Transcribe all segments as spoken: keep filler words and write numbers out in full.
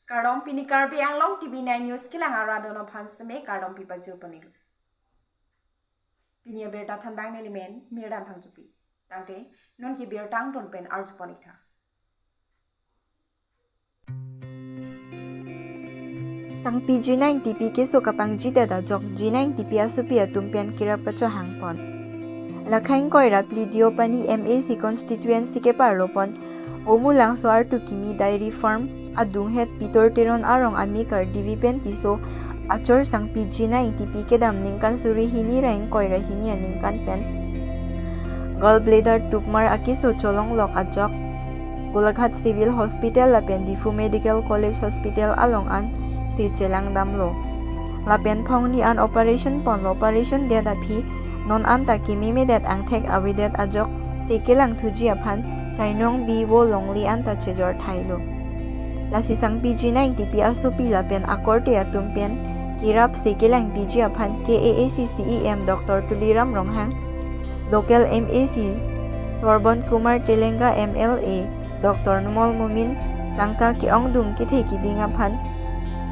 Kardom, pini Karbi Anglong T V nine News kelang arat atum aphan seme kardom pipajir ponlo. Pini abirta thanbang neli men Mirdan Phangchopi. Tangte non ke birta angton pen arju pon-ik tha. Sangpi G nine T P keso kapangji det ajok G nine T P asopi atum pen kerap kachohang pon. Lakhang koira Plidiophani M A C constituency keparlo pon Omulangso artu kimi dairy farm adunghet Pitor Teron arong amekar Devi pen Tisso achor Sangpi G nine T P kedam ningkan suri hini ra ingkoi ra hini aningkan pen gallbladder tumor akeso cholonglok ajok Golaghat Civil Hospital lapen Diphu Medical College Hospital along an si chelang damlo. Lapen phongni an operation ponlo, operation det aphi non anta kememedet angthek avedet ajok si kelang thuji aphan chainong bi vo longle anta chejor thailo. Lasi Sangpi G nine T P asopi lapen akorte atum pen kerap si kelang piji aphan K A A C C E M Doctor Tuliram Ronghang, local M A C Sarbon Kumar Telenga, M L A Doctor Numal Momin, tangka ke-ongdung kethe keding aphan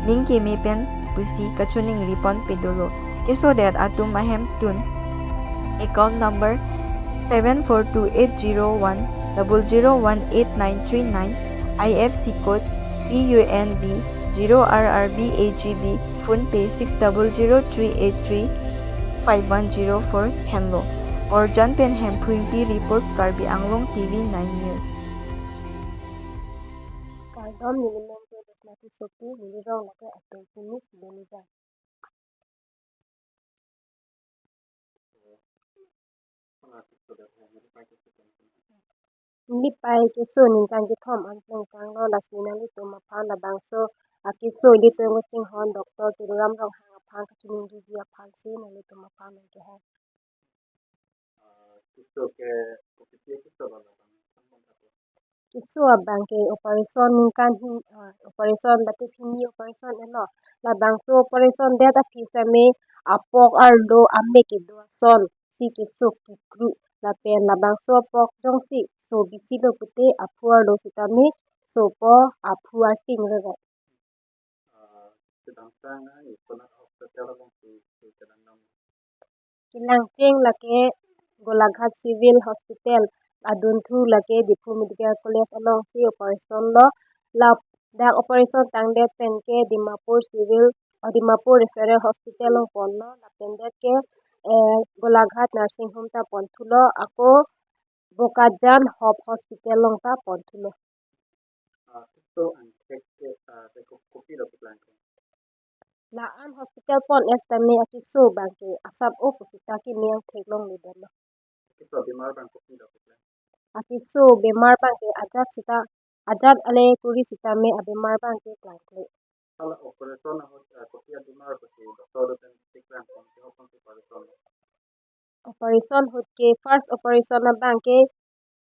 ning keme pen pusi kachiningri pon pe dolo. Kesodet atum ahemtun account number seven four two eight zero one double zero one eight nine three nine, I F C code P U N B zero R R B A G B, PhonePe six double zero three eight three five one zero four henlo. Borjan pen Hemphu Ingti report, Karbi Anglong T V nine News. Kardom, neli men ke Desmati Sopi, neli rong lake Atung Kumis Benijan. Neli pei keso ningkan kethom an plengtanglo, lasi nanglitum aphan labangso akeso ilitum kachinghon Doctor Tuliram Ronghang aphan kachiningriji aphansi nanglitum aphan nangkehang. Ah, keso ke kopi keso lo, labang thanbang tha to. Keso abang ke operation ningkan hin, ah, operation bati hini operation elo. Labangso operation det aphi seme apok arlo amek kedo ason si keso kekru. Lapen labangso apok jongsi so bisi lo pute aphu arlo sitame sopo aphu arting rere. Ah, kedamtang, ah, konat hospital alongsi, si kedamtang. Kelangcheng lake Golaghat Civil Hospital, adunthu lake Diphu Medical College alongsi operation lo. Ladak operation tangdet pen ke Dimapur Civil, oh, Dimapur Referral Hospital along ponlo. Lapen det ke, eh, Golaghat Nursing Home ta ponthulo. Ako Bokajan Hope Hospital along ta ponthulo. Ah, keso angthek ke, ah, ke ko-, kopilo keplang ke? La-an hospital pon sitame akeso abang ke asap o pusita keme angthek longle detlo. Keso bemar abang kopilo keplang? Akeso bemar abang ke ajat sita, ajat ale kuri sitame abemar abang ke klangkle. Hala operation ahut, ah, kopi abemar pusi doctor atum pen cheklang pon ke, hopon ke operation? Operation ahut ke first operation abang ke,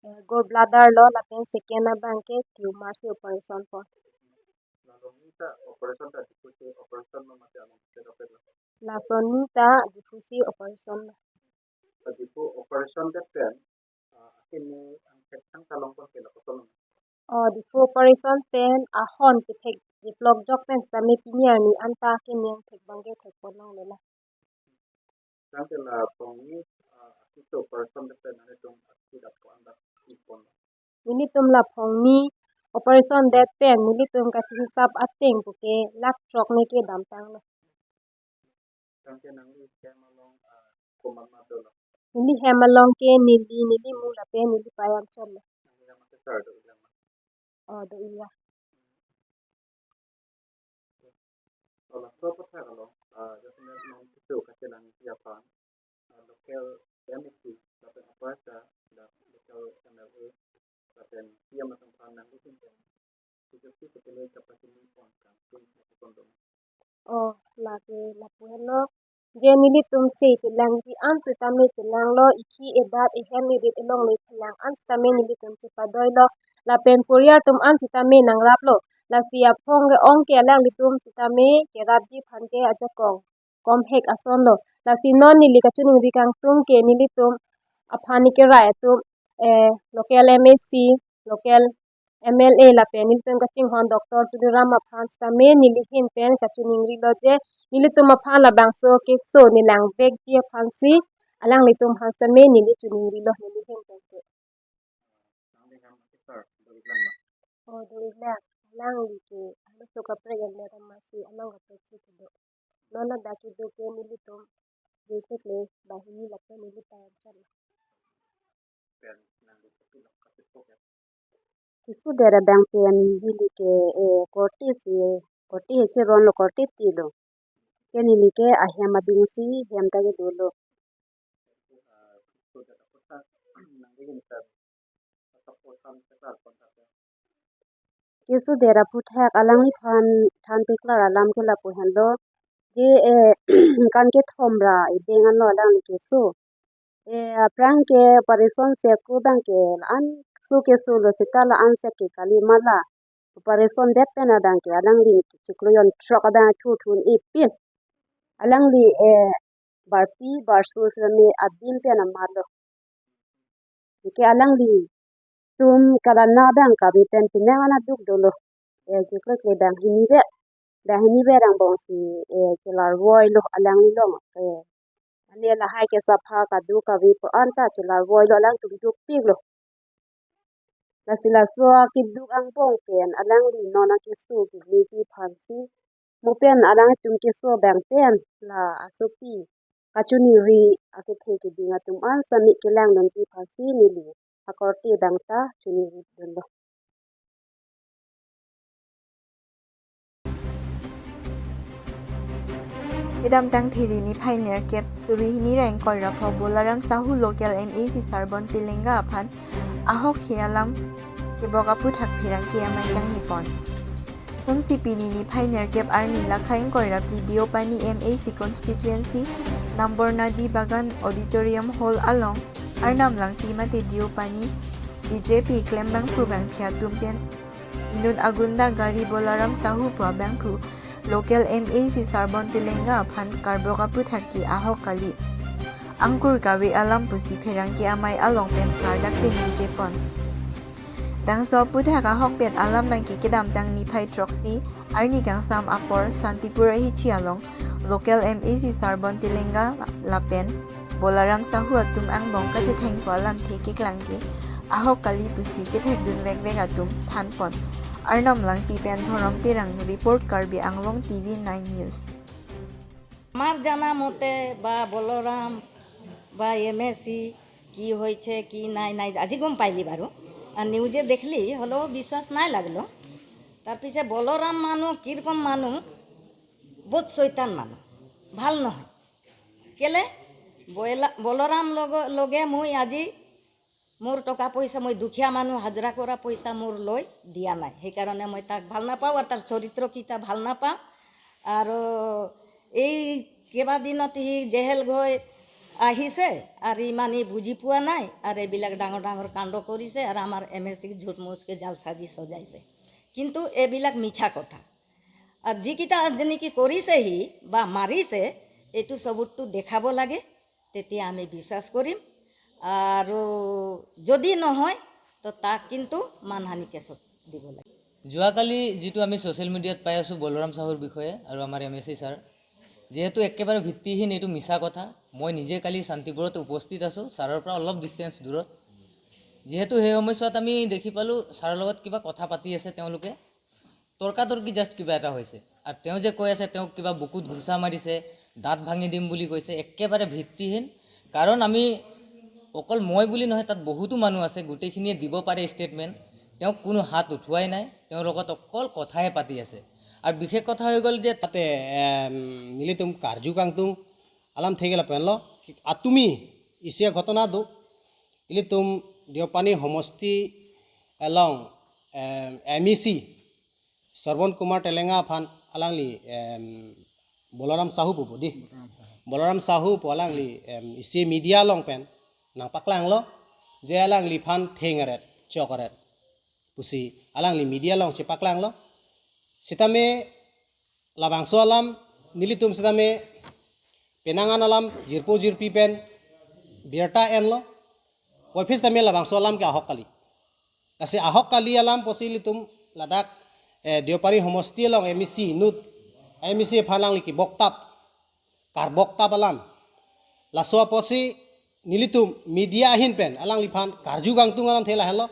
eh, gallbladder lo, lapen second abang ke tumor si operation pon. Laso ni ta operation ta Diphu si operation lo mate along ke dokter lo? Laso ni ta Diphu si operation lo. Diphu operation det pen, ah, akimi angthek thangta long pon ke lapuson lo? Oh, Diphu operation pen ahon kethek deplok jok pen sitame pini arni anta keme angthek abang ke thek pon longle la. Tangte la phongni, ah, akeso operation det pen nanglitum aksi dap ko-an dap ipon? Nelitum la phongni operation det pen nelitum kachihisap ateng puke lakh throk ne kedamtanglo. Tangte nangli hem along, ah, komat komat dolo? Neli hem along ke neli, neli mu lapen neli pei ason lo. Nangli hem akesar do-ila ma? Oh, do-ila. Oh, laso aputhak along, ah, jasemet non keso kachelangji aphan, ah, local M A C, lapen aparsa, la local M L A, lapen C M atum aphan nangli pen keso si kepele kapachini pon kan, tum ipon dong. Oh, lake lapu henlo. Je nelitum si chelangji an sitame chelanglo, ikhi edat ehem erit elongle chelang an sitame nelitum chepadoilo. Lapen poriyal atum an sitame nangraplo. Lasi aphong ke-ong ke alanglitum sitame kerapji aphan ke ajakong komhek ason lo. Lasi non neli kachiningri kangtung ke nelitum aphan ne kerai atum, eh, local M A C, local M L A lapen nelitum kachinghon Doctor Tuliram aphan sitame neli ahin pen kachiningrilo je nelitum aphan labangso keso nelangvekji aphansi alanglitum aphan sitame neli chiningrilo neli ahin pen ke. Oh, do-iklang. Alangli ke, alo so kaprek en le amatsi, along kaprek si kedo. Non ladak kedo ke nelitum, jese ke, banghini lapen neli tayang chan. Keso der abang pen neli ke, eh, korte si, korte he cheron lo, korte ti lo. Ke neli ke ahem adungsi hem ta kedolo. Keso der aphuthak alangliphan than paklar alam ke lapu henlo. Je, eh, kan kethom ra ebeng anlo alangli keso. Eh, aphrang ke operation si ako abang ke la-an so keso lo seta la-an si ke kali ma la. Operation det pen abang ke alangli chiklo jon throk abang thu thun ipin. Alangli, eh, barpi barso sitame adim pen amat lo. Anke alanglitum kalana abang kave pen penang ana duk dolo. Eh, kekrek le banghini vet. Banghini vet angbong si, eh, chelarvoilo alangli along. Eh, ane lahai ke sapha kado kave pu anta chelarvoilo alangtum dukpiklo. Lasi laso akeduk angbong pen alangli non akeso kemeji aphansi mo pen alangtum keso abang pen la asopi kachiningri akethe keding atum an sitame kelangdunji aphansi neli akorte abang ta chiningrilo. Kedamtang Thiri niphai nerkep suri hini ra ingkoi ra pho Bolaram Sahu local M A C Sarbon Telenga aphan ahok he alam kebok aphuthak pherangke amei kangni pon. Sonsi pini niphai nerkep arni lakha ingkoi ra phli Deopani M A C constituency number Nadi Bagan Auditorium Hall along Arnam Langpi mate Deopani B J P klembangphu bangphi atum pen inut agunda gari Bolaram Sahu pu abangphu local M A C Sarbon Telenga aphan karbok aphuthak ke ahok kali. Angkur kave alam pusi pherangke amei along pen kardak pen ningje pon. Bangso aphuthak ahokpet alam abang ke kedamtang niphai throksi arni kangsam apor Santipur ahithi along local M A C Sarbon Telenga lapen Bolaram Sahu atum angbong kachethengpo alamthe keklang ke ahok kali pusi kethekdun vekvek atum thanpon. Arnam Langpi pen Dhorom Terang report, Karbi Anglong T V nine News. আমার জানা মতে বা বলরাম বা এমএসি কি হয়েছে কি নাই নাই আজি গম পাইলি বাৰু। আর নিউজে দেখলি হলেও বিশ্বাস নাই লাগলো। তার পিছে বলরাম মানু কিরকম মানু, বহুত শয়তান মানু, ভাল নহয়। কেলে বয়লা- বলরাম লগ- লগে মই আজি মোৰ টকা পইচা, মই দুখীয়া মানুহ, হাজিৰা কৰা পইচা মোৰ লৈ দিয়া নাই, সেইকাৰণে মই তাক ভাল নাপাওঁ আৰু তাৰ চৰিত্ৰ কিটা ভাল নাপাওঁ। আৰু এই কেইবাদিনত সি জেহেল গৈ আহিছে আৰু ইমানেই বুজি পোৱা নাই আৰু এইবিলাক ডাঙৰ ডাঙৰ কাণ্ড কৰিছে আৰু আমাৰ এম এ চিক ঝুট মুচকে জাল সাজি সজাইছে। কিন্তু এইবিলাক মিছা কথা। আৰু যিকেইটা নেকি কৰিছে সি বা মাৰিছে, এইটো চবুতটো দেখাব লাগে, তেতিয়া আমি বিশ্বাস কৰিম। আৰু যদি নহয়, তো তাক কিন্তু মানহানি কেছত দিব লাগে। যোৱাকালি যিটো আমি ছ'চিয়েল মিডিয়াত পাই আছোঁ বলৰাম চাহুৰ বিষয়ে আৰু আমাৰ এম এ চি ছাৰ, যিহেতু একেবাৰে ভিত্তিহীন, এইটো মিছা কথা। মই নিজে কালি শান্তিপুৰত উপস্থিত আছোঁ, ছাৰৰ পৰা অলপ ডিষ্টেঞ্চ দূৰত। যিহেতু সেই সময়ছোৱাত আমি দেখি পালোঁ ছাৰৰ লগত কিবা কথা পাতি আছে তেওঁলোকে, তৰ্কাতৰ্কি জাষ্ট কিবা এটা হৈছে। আৰু তেওঁ যে কৈ আছে তেওঁক কিবা বুকুত ঘুচা মাৰিছে, দাঁত ভাঙি দিম বুলি কৈছে, একেবাৰে ভিত্তিহীন। কাৰণ আমি অকল মই বুলি নহয়, তাত বহুতো মানুহ আছে, গোটেইখিনিয়ে দিব পাৰে ষ্টেটমেণ্ট। তেওঁক কোনো হাত উঠোৱাই নাই, তেওঁৰ লগত অকল কথাহে পাতি আছে। আৰু বিশেষ কথা হৈ গ'ল যে তাতে, M, nelitum karju kangtung alamthe ke lapen lo, atumi isi a-ghotona do, ilitum Deopani homosti along, em, M E C Sarbon Kumar Telenga aphan alangli, em, Bolaram Sahu pu pu di. Bolaram Sahu pu alangli, em, isi media along pen nangpaklanglo je alangliphan thengret, chokret pusi alangli media along chepaklanglo. Sitame labangso alam nelitum sitame penang an alam jirpo jirpi pen birta enlo. Puvoiphit sitame labangso alam ke ahok kali. Lasi ahok kali alam pusi ilitum ladak, eh, Deopari homosti along M A C inut, M A C aphan alangli kiboktap, karboktap alam. Laso apotsi nelitum media ahin pen alangliphan karju kangtung alamthe lahelo.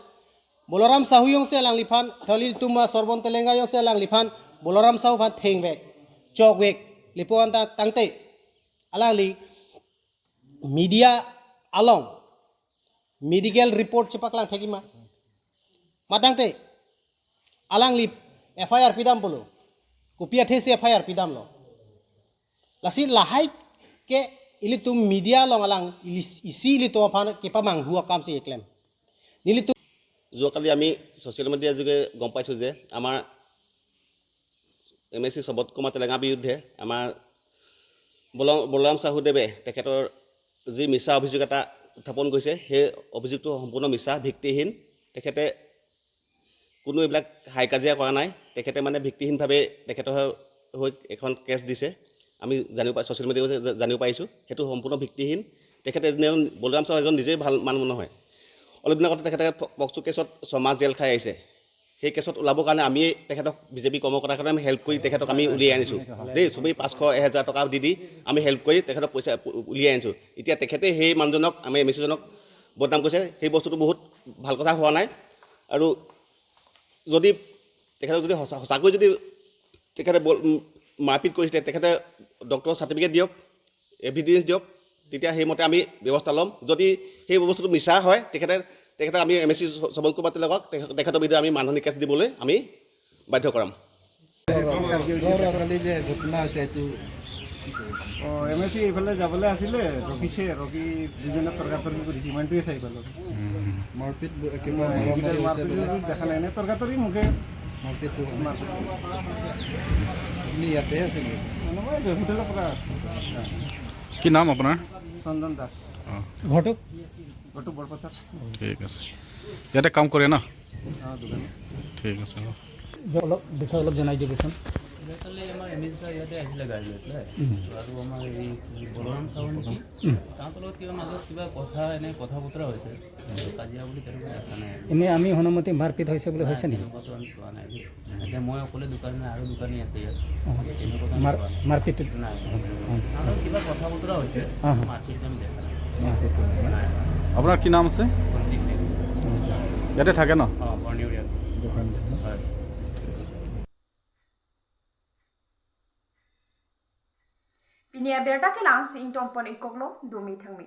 Boloram Sahu jongsi alangliphan, tholi tum ma Sorbon Telenga jongsi alangliphan Boloram Sahu aphan thengvek, chokvek, lapu-an ta tangte alangli media along medical report chepaklang thekji ma? Ma tangte alangli F I R pidam pulo. Kopi athesi F I R pidamlo? Lasi lahai ke ilitum media along alang ilis-, isi ilitum aphan kepamanghu akamsi eklem. Nelitum যোৱাকালি আমি ছ'চিয়েল মিডিয়াৰ যোগে গম পাইছোঁ যে আমাৰ M A চি সবত কুমাৰ টেলেঙাৰ বিৰুদ্ধে আমাৰ বল-, বলৰাম চাহুদেৱে তেখেতৰ যি মিছা অভিযোগ এটা উত্থাপন কৰিছে, সেই অভিযোগটো সম্পূৰ্ণ মিছা, ভিত্তিহীন। তেখেতে কোনো এইবিলাক হাই কাজিয়া কৰা নাই। তেখেতে মানে ভিত্তিহীনভাৱে তেখেতৰ হৈ এখন কেছ দিছে। আমি জানিব পা-, ছ'চিয়েল মিডিয়াত জা-, জানিব পাৰিছোঁ, সেইটো সম্পূৰ্ণ ভিত্তিহীন। তেখেতে এজন, বলৰাম চাহু এজন নিজেই ভাল মানুহ নহয়। অলপ দিনৰ আগতে তেখেতে ফ-, পক্সো কেছত ছমাহ জেল খাই আহিছে। সেই কেছত ওলাবৰ কাৰণে আমি তেখেতক, বিজেপি কৰ্মকৰ্তাসকলে আমি হেল্প কৰি তেখেতক আমি উলিয়াই আনিছোঁ দেই। চবেই পাঁচশ, এহেজাৰ টকা দি দি আমি হেল্প কৰি তেখেতক পইচা উ-, উলিয়াই আনিছোঁ। এতিয়া তেখেতে সেই মানুহজনক, আমাৰ এম এ চিজনক বদনাম কৰিছে, সেই বস্তুটো বহুত ভাল কথা হোৱা নাই। আৰু যদি তেখেতক যদি সঁচা, সঁচাকৈ যদি তেখেতে বল-, উম, মাৰপিট কৰিছিলে, তেখেতে ডক্টৰৰ চাৰ্টিফিকেট দিয়ক, এভিডেন্স দিয়ক, তেতিয়া সেইমতে আমি ব্যৱস্থা ল'ম। যদি সেই বস্তুটো মিছা হয়, তেখেতে, তেখেতে আমি এম এ চি শ-, শোভন কুমাৰ তিলকক তেখ-, তেখেতৰ বিৰুদ্ধে আমি মানহানি কেছ দিবলৈ আমি বাধ্য কৰাম। গৌৰৱ, কালি যে ঘটনা হৈছে এইটো কি ক'ব? অ, এম এ চি এইফালে যাবলৈ আছিলে, ৰখিছে, ৰখি দুজনে তৰ্কাতৰ্কি কৰিছে, ইমানটোৱে চাই পালোঁ। মাৰপিট ব-, কিবা মাৰপিট মাৰপিট হৈছে বুলি দেখা নাই, এনে তৰ্কাতৰ্কি মুখে মাৰপিটটো মাৰ- আপুনি ইয়াতে আছে নেকি? মানে মই হোটেলৰ পৰা। কি নাম আপোনাৰ? চন্দন দাস। অ। ঘৰটো? ঘৰটো বৰপথাৰ। ঠিক আছে। ইয়াতে কাম কৰে ন? অ, দোকান। ঠিক আছে, অ। অলপ বিষয়ে অলপ জনাই দিবচোন। যোৱাকালি আমাৰ এম এল এ ছাৰ ইয়াতে আহিছিলে গাড়ী লৈ পেলাই। উম। আৰু আমাৰ এই বলৰাম চাহু নেকি? উম। তাহাঁতৰ লগত কিবা মাজত কিবা কথা, এনে কথা বতৰা হৈছে। কাজিয়া বুলি তেনেকুৱা দেখা নাই। এনে আমি শুনা মতে মাৰপিট হৈছে বুলি নাই, হৈছে নেকি? তেনেকুৱাতো আমি চোৱা নাই দেই। এতিয়া মই অকলে দোকানী নাই, আৰু দোকানী আছে ইয়াত। অ। তেনেকুৱাতো আমি মাৰ-, চোৱা নাই। মাৰপিট? নাই। অ। তাহাঁতৰ কিবা কথা বতৰা হৈছে, হা, হা। মাৰপিট আমি দেখা নাই। মাৰপিট হোৱা নাই। নাই। আপোনাৰ কি নাম আছে? সঞ্জীৱ নেওগ। অ। ইয়াতে থাকে ন? অ, বৰ্ণিয়ৰীয়া। দোকান থাকে ন? হয়। Pini abirta kelang si ingtongpon ikoklo, dumi thangmi.